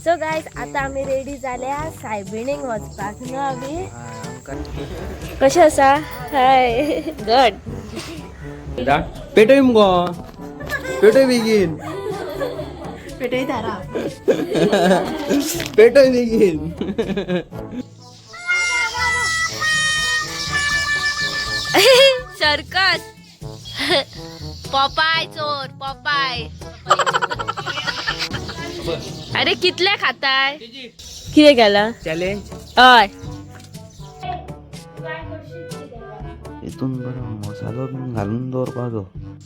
So guys आतां आमी ready जाल्या सायबिणीक वचपाक न्हू आमी. कशें आसा? हाय गड. पेटय मुगो, पेटय बेगीन. पेटयता. पेटय बेगीन. सर्कस. पोपाय चोर पोपाय. अरे कितले खाताय? कितें केला? चॅलेंज. हय. हितून बरो मसालो बीन घालून दवरपाचो.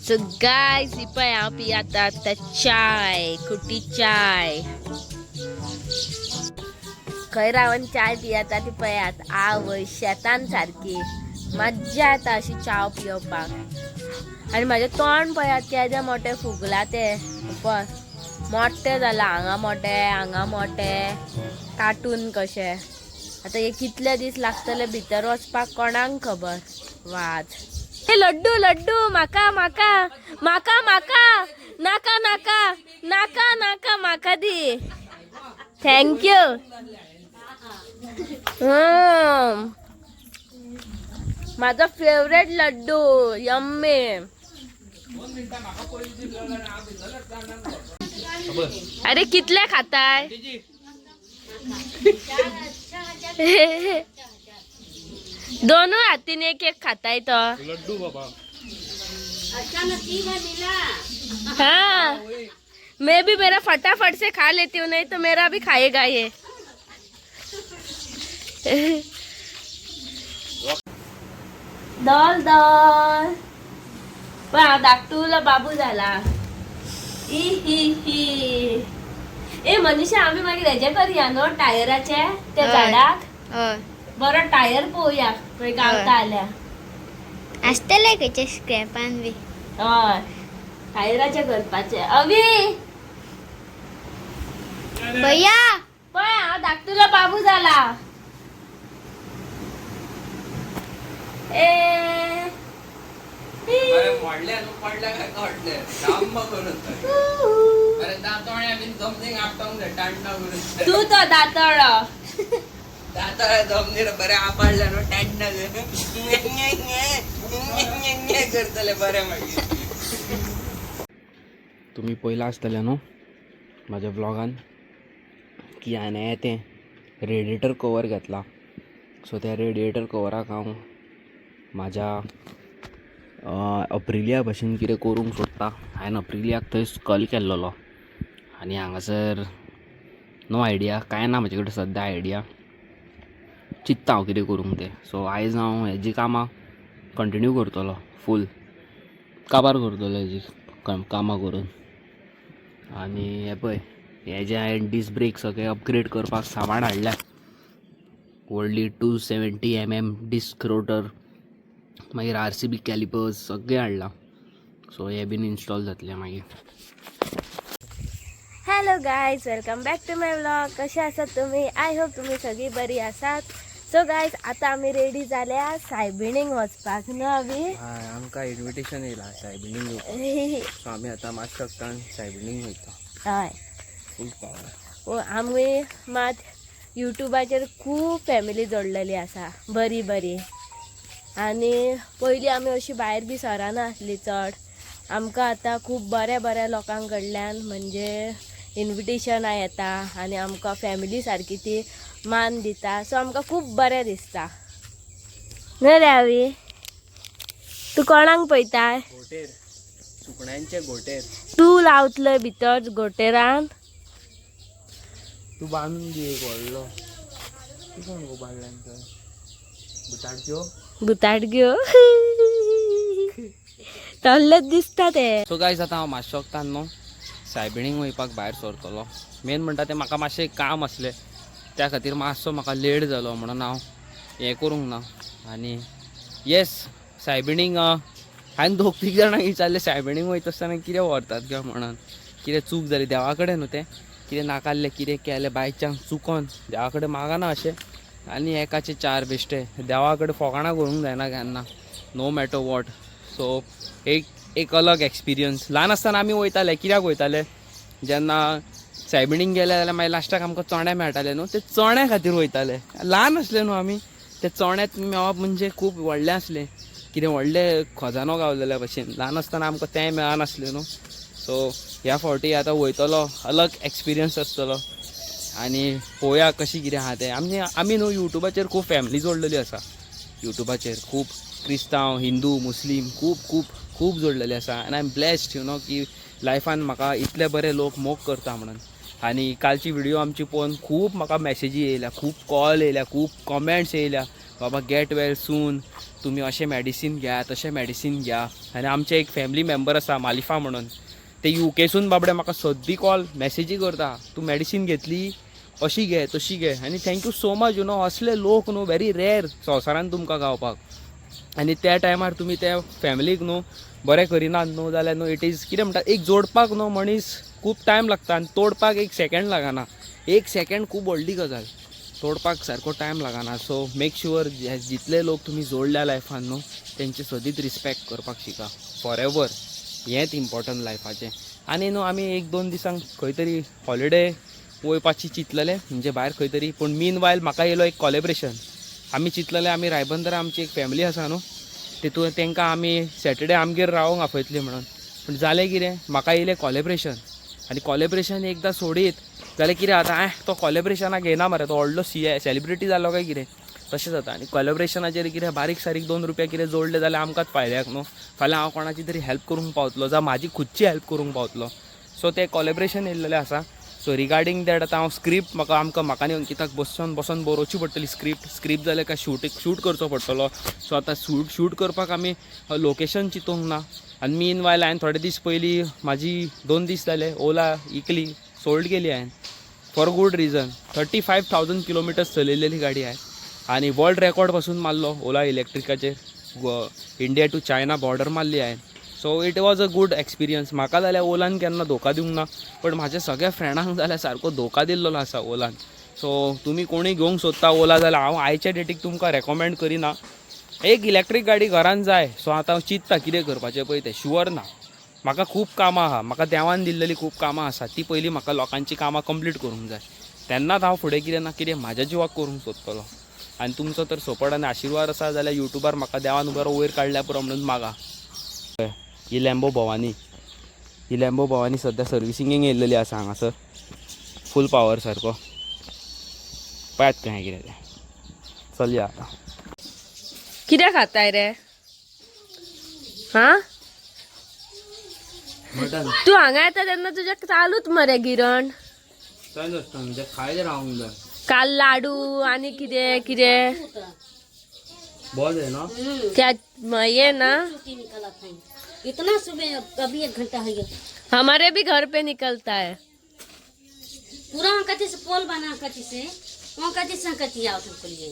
सो गायज, ही पळय हांव पियाता आतां चाय, खुटी चाय. खंय रावन चाय पियाता ती पळयात. आवय, शेतान सारकी मज्जा येता अशी चाव पियोवपाक. आनी म्हाजें तोंड पळयात केदें मोटें फुगलां तें. पळय मोटें जालां, हांगा मोटें हांगा मोटें, कार्टून कशें. आतां हे कितले दीस लागतले भितर वचपाक कोणाक खबर. वाज. हे लड्डू लड्डू म्हाका म्हाका म्हाका म्हाका नाका नाका नाका नाका म्हाका दी. Thank you. माझा फेवरेट लड्डू, यम्मी. अरे कितले खाताय? दोनूय हातीन एक एक खाताय तो. लड्डू बाबा. हाँ, मैं भी मेरा फटाफट से खा लेती हूँ, नहीं तो मेरा भी खाएगा ये. डॉल डॉल पा, धाकटूला बाबू झाला. ई ही ही. ए मनीषा, आमी मागीर हेजे करया न्हू, टायराचे त्या झाडाक. हय. बरो टायर पळोवया खंय गावता जाल्यार. आसतले खंयचे स्क्रॅपान बी. हय, टायराचे करपाचे. अवी. भैया. पळय हांव धाकटुलो बाबू जाला. ए. मोडले न्हू, पडले काय कळले जाम करून. अरे दांतोण्या बीन जमनीक आपटोंक जाय टांडा करून. तू तो दातळो. दांतोळ्या जमनीर बरें आपडलें न्हू, टांडा करतले बरें मागीर. तुमी पयलां आसतलें न्हू म्हाज्या व्लॉगान की हांवें तें रेडिएटर कवर घेतला. सो त्या रेडिएटर कवराक हांव म्हाज्या अप्रिलिया भशेन कितें करूंक सोदता. हांवें अप्रिलियाक थंय स्कल केल्लोलो आनी हांगासर नो आयडिया, कांय ना म्हजे कडेन सद्या आयडिया. चिंत्ता हांव कितें करूंक तें. सो आयज हांव हेजी कामां कंटिन्यू करतलो, फूल काबार करतलो हेजी कामां करून. आनी हें पळय, हे जे हांवें डिस्क ब्रेक सगळे अपग्रेड करपाक सामान हाडल्या, व्हडली 270 mm disc rotor, मागीर आरसीबी कॅलिपर्स सगळें हाडलां. सो हे बीन इन्स्टॉल जातलें मागीर. Hello guys, welcome back to my vlog. कसे आसात तुम्ही? I hope तुम्ही सगळी बरी आसात. सो गायज, आतां आमी रेडी जाल्या सायबिणीक वचपाक न्हू अवी? हय, आमकां इन्विटेशन येयलां सायबिणीक येवपाक. सो आमी आतां मातशें वगतान सायबिणीक वयता. हय. फूल पावर. आमी मात युट्यूबाचेर खूब फॅमिली जोडलेली आसा बरी बरी. आनी पयलीं आमी अशी भायर बी सरनासली चड. आमकां आतां खूब बऱ्या बऱ्या लोकां कडल्यान म्हणजे इन्विटेशनां येता आनी आमकां फॅमिली सारकी ती मान दिता. सो आमकां खूब बरें दिसता न्हय रे आवी? तूं कोणाक पळयताय? घोटेर, सुकण्यांचे घोटेर. तूं लावतलय भितर घोटेरान. तूं बांदून दी एक व्हडलो. तूं कोण गो बांदल्यान थंय बुताडच्यो? भुताटग्यो तल्लेच दिसता ते. सो गायज, आतां हांव मातशें वगतान न्हू सायबिणीक वयपाक भायर सरतलो. मेन म्हणटा तें म्हाका मातशें काम आसलें, त्या खातीर मातसो म्हाका लेट जालो म्हणून हांव हें करूंक ना. आनी येस, सायबिणीक हांवें दोग तीग जाणांक विचारलें, सायबिणीक वयता आसतना कितें व्हरतात काय म्हणून. कितें चूक जाली देवा कडेन न्हू, तें कितें नाकाल्लें कितें केलें बाय चान्स चुकोन देवा कडेन मागना अशें. आनी एकाचे चार बेश्टे देवा कडेन फोकाणां करूंक जायना केन्ना, नो मॅटर what. सो एक एक अलग एक्सपिरियन्स. ल्हान आसतना आमी वयताले. कित्याक वयताले? जेन्ना सायबिणीक गेले जाल्यार मागीर लास्टाक आमकां चणे मेळटाले न्हू, ते चण्या खातीर वयताले. ल्हान आसले न्हू आमी, ते चण्यात मेळप म्हणजे खूब व्हडलें आसलें, कितें व्हडलें खजानो गावलेल्या भशेन. ल्हान आसतना आमकां तें मेळनासलें न्हू. सो ह्या फावटी आतां वयतलो, अलग एक्सपिरियन्स आसतलो आनी पळोवया कशी कितें आहा तें. आमी आमी न्हू युट्यूबाचेर खूब फॅमिली जोडलेली आसा, युट्यूबाचेर खूब क्रिस्तांव, हिंदू, मुस्लीम खूब खूब खूब जोडलेले आसा. आनी I am blessed you know की लायफान म्हाका इतले बरे लोक मोग करता म्हणून. आनी कालची व्हिडिओ आमची पळोवन खूब म्हाका मॅसेजी येयल्या, खूब कॉल येयल्या, खूब कॉमेंट्स येयल्या, बाबा गेट वेल सून, तुमी अशें मॅडिसीन घ्या, तशें मॅडिसीन घ्या. आनी आमचे एक फॅमिली मेंबर आसा मालिफा म्हणून, ते युकेसून बाबडे म्हाका सद्दी कॉल मॅसेजी करता, तूं मॅडिसीन घेतली, अशी घे तशी घे. आनी thank you so much you know. असले लोक न्हू व्हेरी रेर संवसारान तुमकां गावपाक. आनी त्या टायमार तुमी त्या फॅमिलीक न्हू बरें करिनात न्हू जाल्यार न्हू it is कितें म्हणटा, एक जोडपाक न्हू मनीस खूब टायम लागता आनी तोडपाक एक सेकेंड लागना. एक सेकेंड खूब व्हडली गजाल, तोडपाक सारको टायम लागना. सो मेक शुअर जितले लोक तुमी जोडल्या लायफान न्हू तेंचे सदींच रिस्पेक्ट करपाक शिका फॉर एवर. हेंच इम्पॉर्टंट लायफाचें. आनी न्हू आमी एक दोन दिसांक खंय तरी हॉलिडे वयपाची चिंतलेले, म्हणजे भायर खंय तरी. पूण मीन वायल म्हाका येयलो एक कॉलेब्रेशन. आमी चिंतलेले आमी रायबंदरा आमची एक फॅमिली आसा न्हू, तितून तांकां आमी सॅटर्डे आमगेर रावोंक आपयतली म्हणून. पूण जालें कितें, म्हाका येयलें कॉलेब्रेशन. आनी कॉलेब्रेशन एकदां सोडीत जाल्यार कितें जाता, तो कॉलेब्रेशनाक येना मरे, तो व्हडलो सी सेलिब्रिटी जालो काय कितें, तशें जाता. आनी कॉलेब्रेशनाचेर कितें बारीक सारीक 2 रुपया कितें जोडले जाल्यार आमकांच फायद्याक न्हू. फाल्यां हांव कोणाची तरी हेल्प करूंक पावतलो, जावं म्हाजी खुदची हेल्प करूंक पावतलो. सो तें कॉलेब्रेशन येयल्लेलें आसा. सो रिगार्डींग that आतां हांव स्क्रिप्ट म्हाका आमकां म्हाका न्ही अंकिताक बसोन बसोन बरोवची पडटली स्क्रिप्ट. स्क्रिप्ट जालें काय शूट शूट करचो पडटलो. सो आतां शूट शूट करपाक आमी लोकेशन चिंतूंक ना. आनी मीन वायल हांवें थोडे दीस पयलीं म्हाजी 2 दीस जाले ओला इकली, सोल्ड केली हांवें for good reason. 35,000 kilometers चलयलेली गाडी आहे आनी वर्ल्ड रेकॉर्ड पासून मारलो ओला इलेक्ट्रिकाचेर. इंडिया टू चायना बॉर्डर मारली हांवें. So it was a good experience. म्हाका जाल्यार ओलान केन्ना धोका दिवंक ना, पण म्हाज्या सगळ्या फ्रेंडांक जाल्यार सारको धोका दिल्लो आसा ओलान. सो तुमी कोणी घेवंक सोदता ओला जाल्यार हांव आयच्या डेटीक तुमकां रेकमेंड करिना. एक इलेक्ट्रीक गाडी घरान जाय. सो आतां हांव चिंत्ता कितें करपाचें पळय तें शुअर ना. म्हाका खूब कामां आहा, म्हाका देवान दिल्लेली खूब कामां आसा. ती पयलीं म्हाका लोकांची कामां कंप्लीट करूंक जाय, तेन्नाच हांव फुडें कितें ना कितें म्हाज्या जिवाक करूंक सोदतलो. आनी तुमचो तर सपोर्ट आनी आशिर्वाद आसा जाल्यार युट्यूबार म्हाका देवान बरो वयर काडल्या पुरो म्हणून मागा. ही लॅम्बो भवानी, ही लॅम्बो भवानी सद्या सर्विसिंगेक येयल्लेली आसा हांगासर, फूल पावर सारको. पळयात कहें कितें तें. चलया आतां. कितें खाताय रे? हा, तू हांगा येता तेन्ना तुज्या चालूच मरे गिरण. चालू आसता, म्हणजे खायत रावंक जाय. काल लाडू आणि कितें कितें. बॉल आहे ना. त्या ये ना. निकला था इतना सुबह, अभी एक घंटा हो गया. हमारे भी घर पे निकलता है. पूरा कच्चे से पोल बना, कच्चे से वहाँ कच्चे से कच्ची आओ तुमको लिए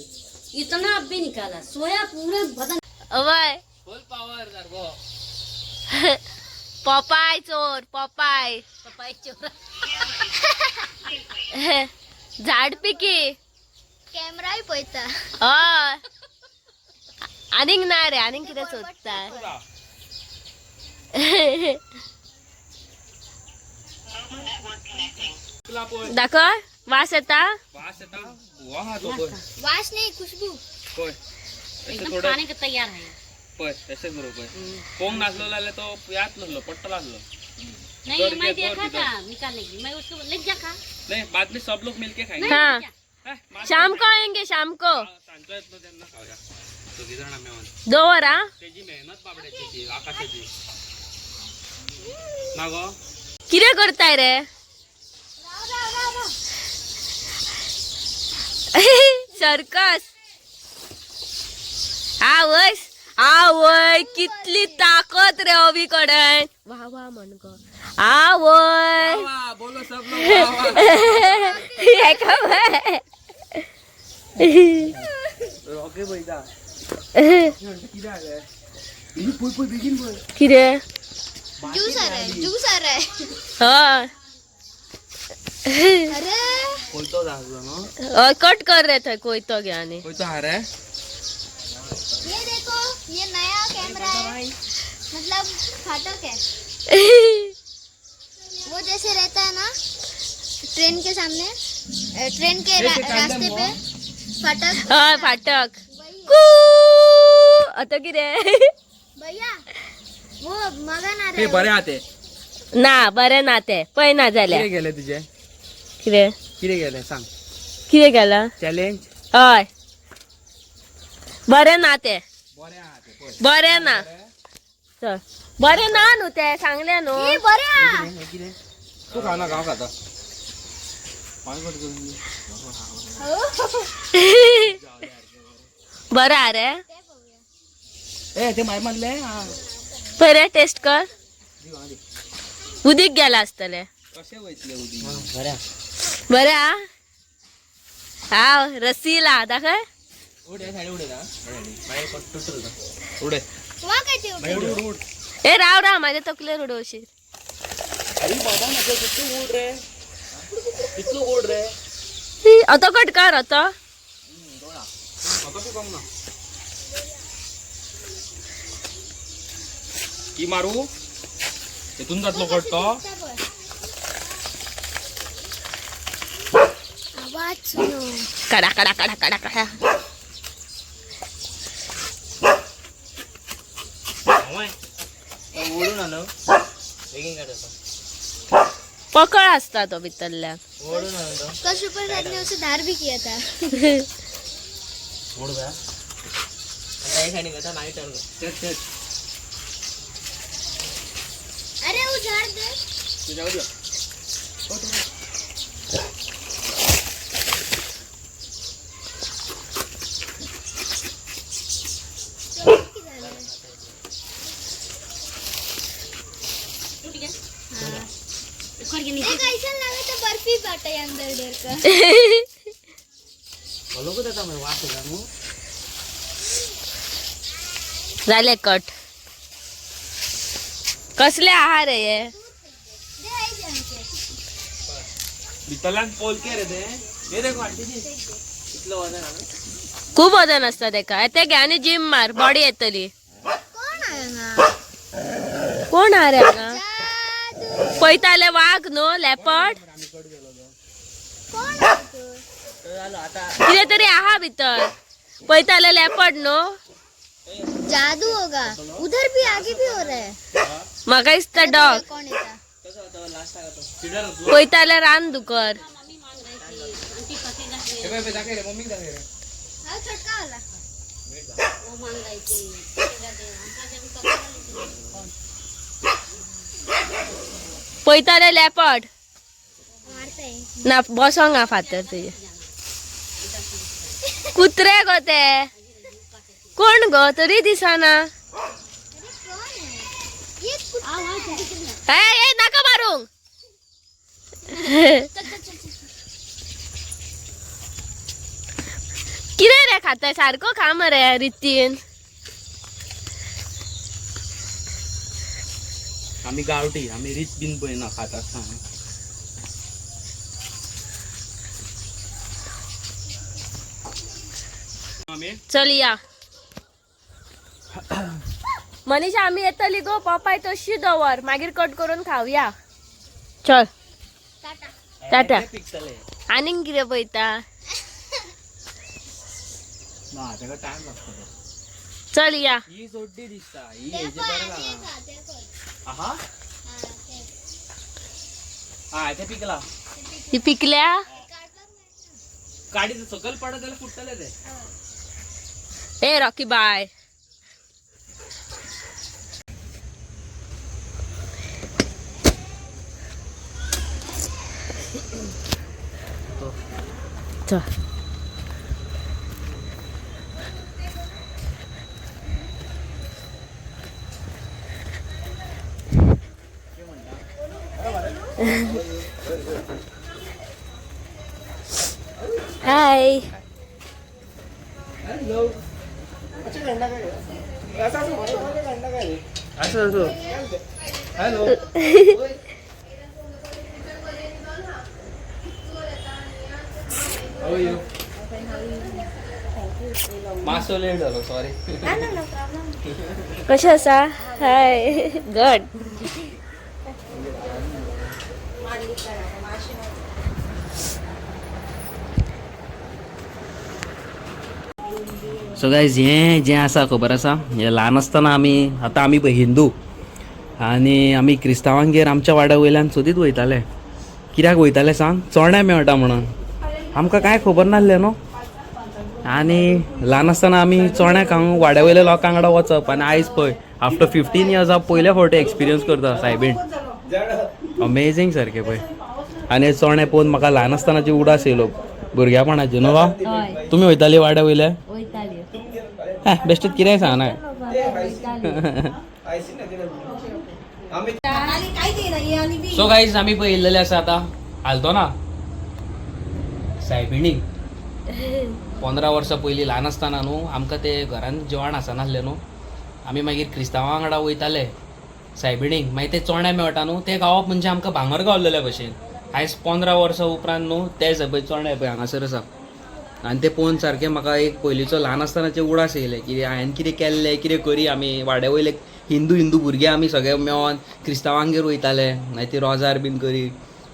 इतना अब भी निकाला सोया पूरा बदन. अवय. फुल पावर सारको. पोपाय चोर, पोपाय. पपाई चोरा. झाड पिकी. कॅमेराय पळयता. हय, आनीक ना रे, आनीक कितें सोदता? दाखय, वास येता. वास येता, धुवा आहा तो पळय. वास नाही, खुशबू. पळय अशें एकदम थोडे खाने के तैयार है. पळय तशें बरोबर पळय, पोंग नासलो जाल्यार तो याद नासलो, पडटलो आसलो. नहीं. दौड़ मैं के, दौड़ देखा के, था निकालने की, मैं उसको ले जा खा. नाही, बाद में सब लोग मिलके खाएंगे. हा. हे, बाद शाम को आएंगे, शाम को. सांजचो येतलो तेन्ना खावया सगळीं जाणां मेळून. दवर हा. तेजी मेहनत बाबड्याची ती आकाशाची ना गो. कितें करताय रे? सर्कस. आवय आवय, कितली ताकद रे अवी कडेन! वा वा म्हण गो आवय. बोलो सब लोग वा वा. हेका पळय. रोके पळयता कितें जालें? पळय पळय, बेगीन पळय. कितें? ज्यूसर आहे, ज्यूसर आहे. हय. अरे. कोयतो जासलो न्हू. हय, कट कर रे थंय, कोयतो घे आनी. कोयतो हा रे. ये देखो, ये नया कैमरा है, मतलब फाटक है. वो जैसे रहता है ना. ट्रेन के सामने, ट्रेन के रास्ते पे फाटक। हय फाटक। वही है। कू आता कितें? भैया, वो मगन आ ते रहा है। बरें आहा ते। ना, बरें ना ते, पळय ना जाल्यार। कितें गेलें तुजें? कितें? कितें गेलें सांग। कितें केलां? चॅलेंज। हय, बरें ना ते। बरें आहा ते पळय। बरें ना, चल, बरें ना न्हू ते, सांगलें न्हू। ए, बरे आ। हें कितें? तूं खावना, हांव खाता। पांय कट करून दी। बरें आहा रे। ए, ते मायर मारले आं। पळय रे, टेस्ट कर। उदीक गेलां आसतलें। कशें वयतलें उदीक? बरें आहा, हांव रसीला दाखय। उड, हे सायडीन उडयता, हे सायडीन मागीर तुटलो तो, उडय। वहाँ कैसे उठे? मागीर उड उड। ए राव राव, माझ्या तकलेर उडोवशील। अरे बाबा, म्हाका कितलो गोड रे, कितलो गोड रे। आतां कट कर आतां। म्हाका बी कम ना की मारू, हितून जातलो कट तो। आवाज सुनो। कडा कडा कडा कडा कडा। ओडून आलो बेगीन काडता। पकळ आसता तो भितरल्यान। ओडून आलो। कल सुपर साहब ने उसे धार भी किया था। ओड बा, आता हे सायडीन करता, मागीर टर्न कर, चल चल। अरे वो झाड़ दे। तुझ्या कडेन। टूट गया। हाँ। उखड़ के नीचे। एक ऐसा लगा तो बर्फी बांटा है अंदर डर का। लोकूच येता मरे वास येता न्हू। जाले कट, कसले आहा रे हे? दे आई जान के। भितरल्यान पोलके रे ते, हे देखो आंटीजी, इतलो वजन आहा। खूब वजन आसता तेका। ते घे आनी जिम मार, बॉडी येतली। कौन आया ना? कोण आहा रे हांगा? जादू। पळयताले वाग न्हू, लेपड। कौन आया तू? कितें तरी आहा भितर, पळयताले लेपड न्हू। जादू होगा उधर भी, आगे भी हो रहा है। म्हाका दिसता डॉग। कौन है? पळयताले रान दुकर। मम्मी मांग रही थी, आंटी पकेगा। हे पळय, दाखय रे मम्मीक, दाखय रे। हाँ, छोटका वाला। वो मांग रही थी, पकेगा दे, हमका जब पकेगा लेकिन। पळयताले लेपड। मारता है। ना, बसोंक हा फातर तुजे। कुत्रे गो ते, कोण गो तरी दिसना। अरे कौन है ये? आओ आओ, जल्दी चल। ए ए, नाका मारूंक। चल चल चल चल। कितें रे खाताय? सारको खा मरे रितीन। आमी गांवठी, आमी रीच बीन पळयना खाता आसतना। आमी चल या मनीषा, आमी येतली गो। पोपाय तशी दवर, मागीर कट करून खावया। चल। टाटा। टाटा। पिकतले। आनीक कितें पळयता? ना, ताका टायम लागतलो। चल या। ही सोड्डी दिसता ही। देखो। हेजे बरें आगे लागना। का देखो। आहा। हाँ, ते। हा, ते पिकला। ही पिकल्या। काडी सकयल पडत जाल्यार फुट्टले ते। ए रॉकी, बाय। चल। हाय। असं असं, हॅलो। How are you? मातसो लेट जालो, सॉरी। कशें आसा? हाय, गड। सो गायज, हें जें आसा खबर आसा, हें ल्हान आसतना आमी, आतां आमी पळय हिंदू आनी आमी क्रिस्तांवांगेर आमच्या वाड्या वयल्यान सोदीत वयताले. कित्याक वयताले सांग? चोण्या मेळटा म्हणून. आमकां कांय खबर नासलें न्हू. आनी ल्हान आसतना आमी चोण्या खावंक वाड्या वयल्या लोकां वांगडा वचप. आनी आयज पळय, आफ्टर 15 इयर्स हांव पयल्या फावटी एक्सपिरियन्स करता सायबीण. अमेझींग सारकें पळय. आनी हे चोणे पळोवन म्हाका ल्हान आसतनाची उडास येयलो, भुरग्यापणाची न्हू. वा, तुमी वयताली वाड्या वयल्या? वयताली. बेश्टेच कितेंय सांगना. सो गाईज, आमी पळय येयल्लेले आसा आतां आल्दोना सायबिणीक. 15 वर्सां पयलीं ल्हान आसतना न्हू, आमकां ते घरान जेवण आसनासलें न्हू, आमी मागीर क्रिस्तांवा वांगडा वयताले सायबिणीक. मागीर ते चोणे मेळटा न्हू, ते गावप म्हणजे आमकां भांगर गावलेल्या भशेन. आयज 15 वर्सां उपरांत न्हू, ते पळय चोणे पळय हांगासर आसा. आनी ते पळोवन सारकें म्हाका एक पयलींचो ल्हान आसतनाचे उडास येयले की हांवें कितें केल्लें, कितें करी. आमी वाड्या वयले हिंदू हिंदू भुरगे आमी सगळे मेळोन क्रिस्तांवांगेर वयताले, मागीर ती रोजार बीन करी.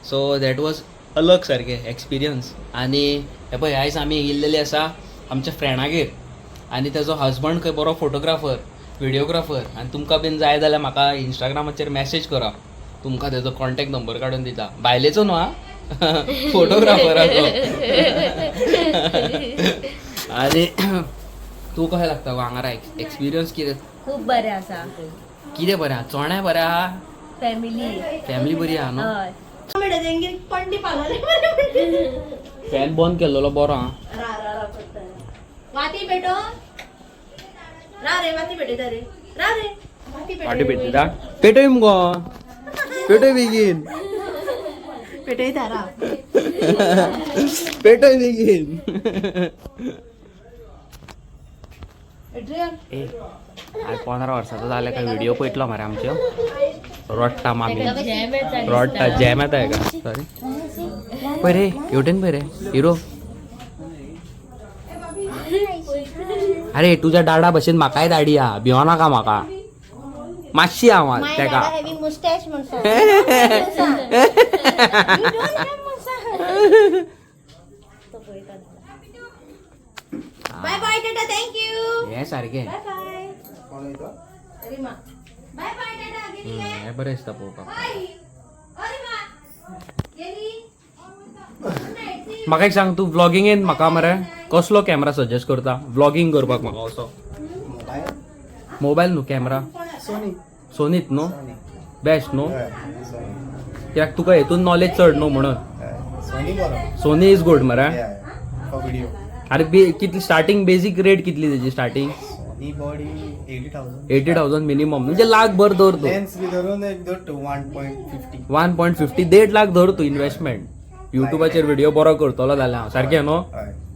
सो that was अलग सारकें एक्सपिरियन्स. आनी हे पळय, आयज आमी येयल्लेली आसा आमच्या फ्रेंडागेर आनी तेजो हजबंड खंय बरो फोटोग्राफर, व्हिडियोग्राफर. आनी तुमकां बीन जाय जाल्यार म्हाका इंस्टाग्रामाचेर मॅसेज करा, तुमकां तेजो कॉन्टेक्ट नंबर काडून दिता. बायलेचो न्हू आं, फोटोग्राफराचो. आनी तूं कशें लागता गो हांगा एक्सपिरियन्स कितें? खूब बरें आसा. कितें बरें आहा? चोणे बरें आहा? फॅमिली. फॅमिली बरी आहा न्हू? हय. फॅन बंद केल्लो बरो आहा. वाती पेटो रा रे, वाती पेटयता रे, रा रे, वाती. वाटी पेटयता? पेटय मुगो, पेटय बेगीन. पेटयता रा. पेटय बेगीन. ए, आज 15 वर्साचो जालें काय व्हिडिओ पळयतलो मरे आमच्यो. रडटा मामी, रडटा. जॅम येता हेका. सॉरी, पळय रे, हेवटेन पळय रे हिरो. अरे, तुझ्या डाडा भशेन म्हाकाय दाडी आहा, भियो नाका म्हाका. मातशी आहा तेका. हॅविंग मुस्टॅश म्हण सांग. You don't have mustache. Bye bye tata, thank you. हे सारकें. बाय बाय अरे मा, बाय बाय टाटा, गेली काय? हे बरें दिसता पळोवपाक. बाय अरे मा, गेली. Good night. See you. म्हाका एक सांग, तूं व्लॉगिंगेन म्हाका मरे कसलो कॅमेरा सजेस्ट करता व्लॉगिंग करपाक म्हाका असो? मोबायल न्हू, कॅमेरा. सोनी. सोनीत न्हू बेस्ट न्हू? सोनी. कित्याक तुका हेतून नॉलेज चड न्हू म्हणून. सोनी बरो. सोनी is good मरे. For video. अरे, बी कितली स्टार्टिंग बेजीक रेट कितली तेजी स्टार्टिंग? Sony body 80,000. 80,000 मिनिमम, म्हणजे लाख भर धर तूं. लेन्स बी धरून एक धर तूं 1.50. 1.50, 1.5 लाख धर तूं इन्व्हेस्टमेंट, युट्यूबाचेर व्हिडिओ बरो करतलो जाल्यार हांव. सारकें न्हू?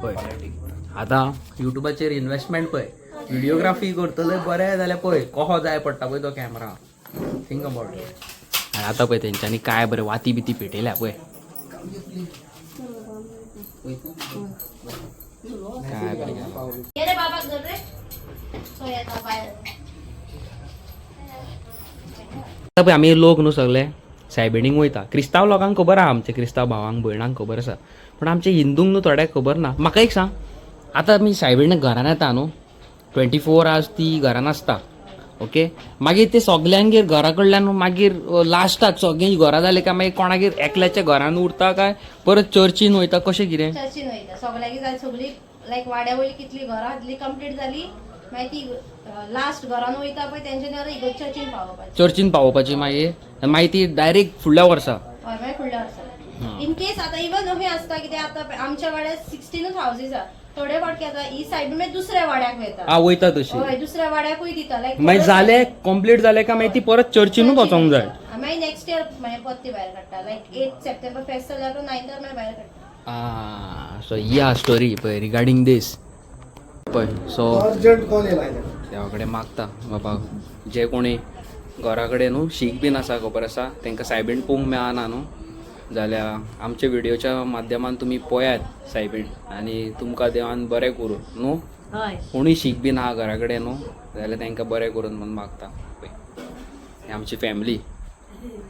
पळय, आतां युट्यूबाचेर इन्व्हेस्टमेंट पळय, व्हिडिओग्राफी करतले बरें जाल्यार पळय कसो जाय पडटा पळय तो कॅमेरा. Think about it. आनी आतां पळय तेंच्यांनी काय बरें वाती बिती पेटयल्या पळय, काय बरें केलां. ये रे बाबाक धर रे, सोयाचा बाय. आतां पळय, आमी लोक न्हू सगळे सायबिणीक वयता. क्रिस्तांव लोकांक खबर आहा, आमचे क्रिस्तांव भावांक भयणांक खबर आसा, पूण आमचे हिंदूंक न्हू थोड्यांक खबर ना. म्हाका एक सांग, आतां आमी सायबिणीक घरान येता न्हू, 24 आवर्स ती घरान आसता, ओके? मागीर ते सगल्यांगेर घरा कडल्यान मागीर लास्टाक सगळीं घरां जाली काय मागीर कोणागेर एकल्याच्या घरान उरता काय परत चर्चीन वयता, कशें कितें? चर्चीन वयता सगळ्यांकी. जाली सगळी, लायक वाड्या वयली कितली घरां तितली कंप्लीट जाली, मागीर ती लास्ट घरान वयता पळय तेंच्या इगर्ज चर्चीन पावोवपाची. चर्चीन पावोवपाची. मागीर मागीर ती डायरेक्ट फुडल्या वर्सा? हय, मागीर फुडल्या वर्सा. इन केस आतां इवन अशें आसता कितें, आतां आमच्या वाड्यार 16ूच हावजीस आहा, थोडे फावटी आतां ही सायड मागीर दुसऱ्या वाड्याक वयता. आ, वयता तशी. हय, दुसऱ्या वाड्याकूय दिता लायक. मागीर जाले, कंप्लीट जाले काय मागीर ती परत चर्चीनूच वचोंक जाय? मागीर नेक्स्ट इयर मागीर परती भायर काडटा, लायक 8 सप्टेंबर फेस्त जाल्यार 9थार मागीर भायर काडटा. सो ही आहा स्टोरी पळय रिगार्डींग दीस पळय. सो अर्जंट कॉल येयला. देवा कडेन मागता बाबा, जे कोणी घरा कडेन न्हू शीक बीन आसा, खबर आसा, तांकां सायबीण पळोवंक मेळना न्हू जाल्यार आमच्या व्हिडियोच्या माध्यमान तुमी पळयात सायबीण आनी तुमकां देवान बरें करूं न्हू. हय. कोणूय शीक बीन आहा घरा कडेन न्हू जाल्यार तांकां बरें करून म्हूण मागता. पळय, ही आमची फॅमिली,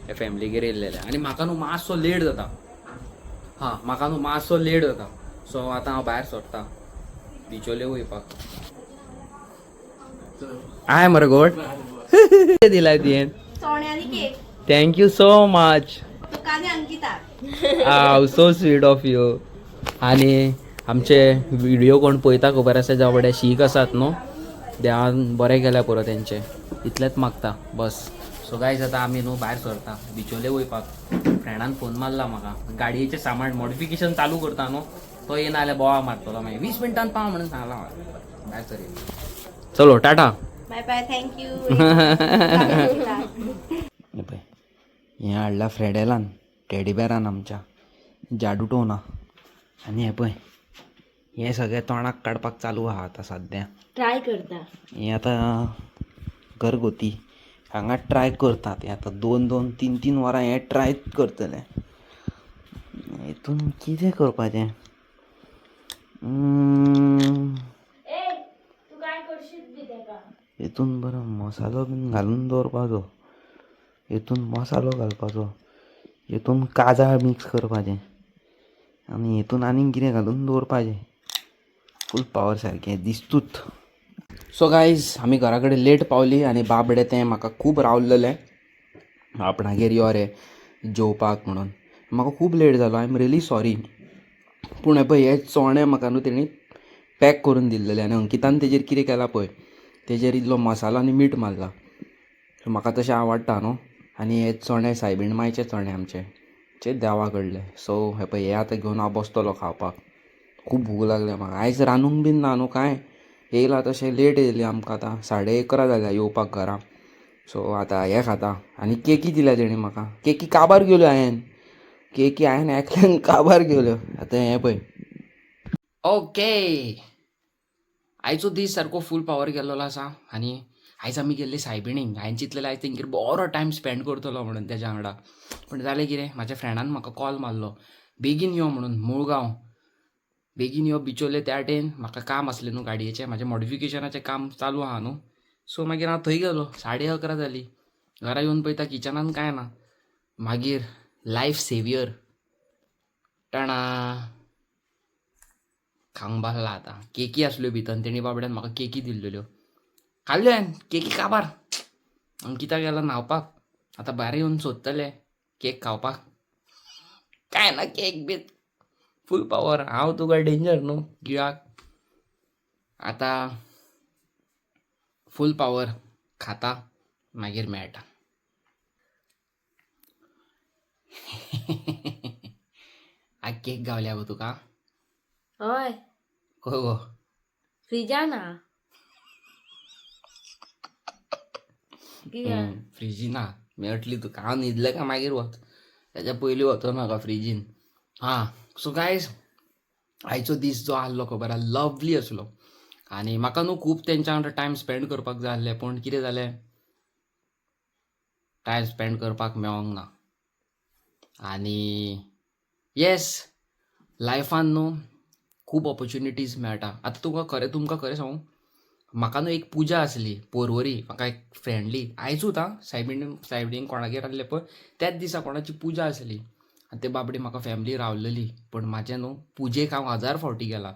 ह्या फॅमिलीगेर येयल्लेले. आनी म्हाका न्हू मातसो लेट जाता. हां, म्हाका न्हू मातसो लेट जाता. सो आतां हांव भायर सरता बिचोले वयपाक. I मरे गोड दिलाय तुवें. चोण्यांनी cake. Thank you so much. तुका आनी अंकिता. हाव, सो स्वीट ऑफ you. आनी आमचे व्हिडिओ कोण पळयता खबर आसा, ज्या बडे शीख आसात न्हू, देवान बरें केल्या पुरो तेंचें, इतलेंच मागता बस. सो गायज, आतां आमी न्हू भायर सरता बिचोले वयपाक. फ्रेंडान फोन मारला म्हाका, गाडयेचें सामान मॉडिफिकेशन चालू करता न्हू, तो येयना जाल्यार बोवाळ मारतलो. मागीर 20 मिनटान पाव म्हणून सांगला म्हाका. भायर सर, चलो, टाटा. बाय बाय, thank you. हे पळय, हें हाडला फ्रेडेलान, टेडीबेरान आमच्या जादू टोना. आनी हें पळय, हें सगळें तोंडाक काडपाक चालू आहा आतां सद्या. ट्राय करता. हें आतां घरगुती हांगा ट्राय करतात. हें आतां दोन दोन तीन तीन वरां हें ट्राय करतले. हितून कितें करपाचें? हितून बरो मसालो बीन घालून दवरपाचो, हितून मसालो घालपाचो, हितून काजळ मिक्स करपाचें आनी हितून आनीक कितें घालून दवरपाचें. फूल पावर सारकें दिसतूच. सो गायज, आमी घरा कडेन लेट पावली आनी बाबडे तें म्हाका खूब रावलेलें, आपणागेर यो रे जेवपाक म्हणून. म्हाका खूब लेट जालो, I am really sorry. पूण हें पळय, हे चणे म्हाका न्हू तेणी पॅक करून दिल्लेले आनी अंकितान तेजेर कितें केलां पळय, तेजेर इल्लो मसालो आनी मीठ मारला. सो म्हाका तशें आवडटा न्हू. आनी हे चणे सायबीण मायचे चणे आमचे चे देवा कडले. सो हे पळय, हे आतां घेवन हांव बसतलो खावपाक. खूब भूक लागल्या म्हाका. आयज रांदूंक बीन ना न्हू कांय, येयला तशें लेट येयलें आमकां. आतां 11:30 जाल्या येवपाक घरा. सो आतां हें खाता आनी केकी दिल्या तेणी म्हाका. केकी काबार गेल्यो हांवें, केकी हांवें एकल्यान काबार गेल्यो. आतां हें पळय. ओके, आयचो दीस सारको फूल पावर गेल्लो आसा. आनी आयज आमी गेल्ले सायबिणीक. हांवें चिंतलेलें आयज तेंगेर बरो टायम स्पेंड करतलो म्हणून तेज्या वांगडा. पूण जालें कितें, म्हाज्या फ्रेंडान म्हाका कॉल मारलो, बेगीन यो म्हणून मुळगांव, बेगीन यो बिचोले. त्या वाटेन म्हाका काम आसलें न्हू गाडयेचें, म्हाजें मॉडिफिकेशनाचें काम चालू आहा न्हू. सो मागीर हांव थंय गेलो, 11:30 जाली. घरा येवन पळयता किचनान कांय ना. मागीर लायफ सेवियर टाणा खावंक बसला आतां. केकी आसल्यो भितर, तेणी बाबड्यान म्हाका केकी दिल्ल्यो, खाल्ल्यो हांवें केकी काबार. अंकिता गेला न्हांवपाक. आतां भायर येवन सोदतले केक खावपाक, काय ना केक बी. फूल पावर हांव तुका डेंजर न्हू गिळाक. आतां फूल पावर खाता, मागीर मेळटा. आ, केक गावल्या गो तुका? हय. खंय गो? फ्रिजान हा. कित्याक? फ्रिजीन ना मेळटली तुका. हांव न्हिदलें काय मागीर वच, तेच्या पयलीं वचो नाका फ्रिजीन. हां, सो गायज, आयचो दीस जो आहलो खबर आहा, लवली आसलो. आनी म्हाका न्हू खूब तेंच्या वांगडा टायम स्पेंड करपाक जाय आसलें, पूण कितें जालें, टायम स्पेंड करपाक मेळोंक ना. आनी येस, लायफान न्हू खूब ऑपॉर्च्युनिटीज मेळटा. आतां तुका खरें, तुमकां खरें सांगू, म्हाका न्हू एक पुजा आसली पोरवरी. म्हाका एक फ्रेंडली आयजूच आं, सायबीण सायबीण कोणागेर आहले पळय, त्याच दिसा कोणाची पुजा आसली आनी ते बाबडी म्हाका फॅमिली रावलेली. पूण म्हाजें न्हू पुजेक हांव हजार फावटी गेला.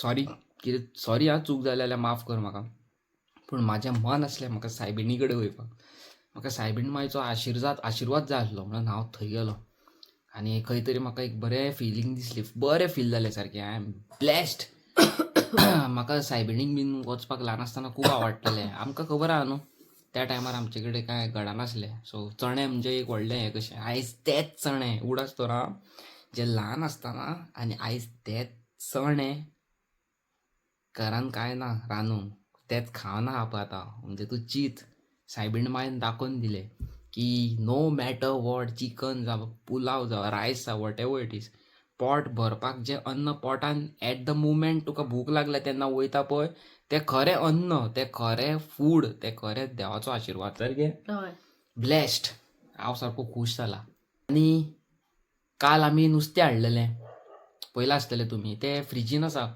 सॉरी, कितें सॉरी आं, चूक जाली जाल्यार माफ कर म्हाका. पूण म्हाजें मन आसलें म्हाका सायबिणी कडेन वयपाक. म्हाका सायबीण मायचो आशिर्वाद जाय आसलो म्हणून हांव थंय गेलो. आनी खंय तरी म्हाका एक बरें फिलींग दिसली, बरें फील जालें सारकें, I am blessed. म्हाका सायबिणीक बीन वचपाक ल्हान आसतना खूब आवडटालें. आमकां खबर आहा न्हू, त्या टायमार आमचे कडेन कांय घडनासलें. सो चणे म्हणजे एक व्हडलें हें कशें. आयज तेच चणे, उडास तर आं, जे ल्हान आसतना आनी आयज तेच चणे. घरान कांय ना रांदूंक, तेच खावन आहा पळय आतां. म्हणजे तूं चीत, सायबीण मायन दाखोवन दिलें की नो मॅटर what, chicken जावं, पुलाव जावं, रायस जावं, what ever it is, पोट भरपाक जें अन्न पोटान एट the moment तुका भूक लागल्या तेन्ना वयता पळय, तें खरें अन्न, तें खरें फूड, तें खरें देवाचो आशिर्वाद सारकें. हय. ब्लेस्ड. हांव सारको खूश जाला. आनी काल आमी नुस्तें हाडलेलें, पयलां आसतलें तुमी, तें फ्रिजीन आसा.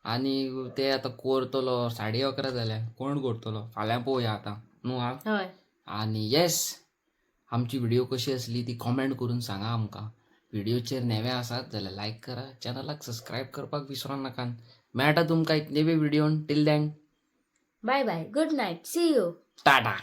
आनी ते आतां करतलो, 11:30 जाल्या, कोण करतलो, फाल्यां पळोवया आतां न्हू आं. हय. आनी येस, आमची व्हिडिओ कशी आसली ती कॉमेंट करून सांगा आमकां. व्हिडिओचेर नवे आसात जाल्यार लायक करा, चॅनलाक सबस्क्रायब करपाक विसरो नाकात. मेळटा तुमकां एक नवे व्हिडियोन. Till then. Bye bye, good night, see you. Tata.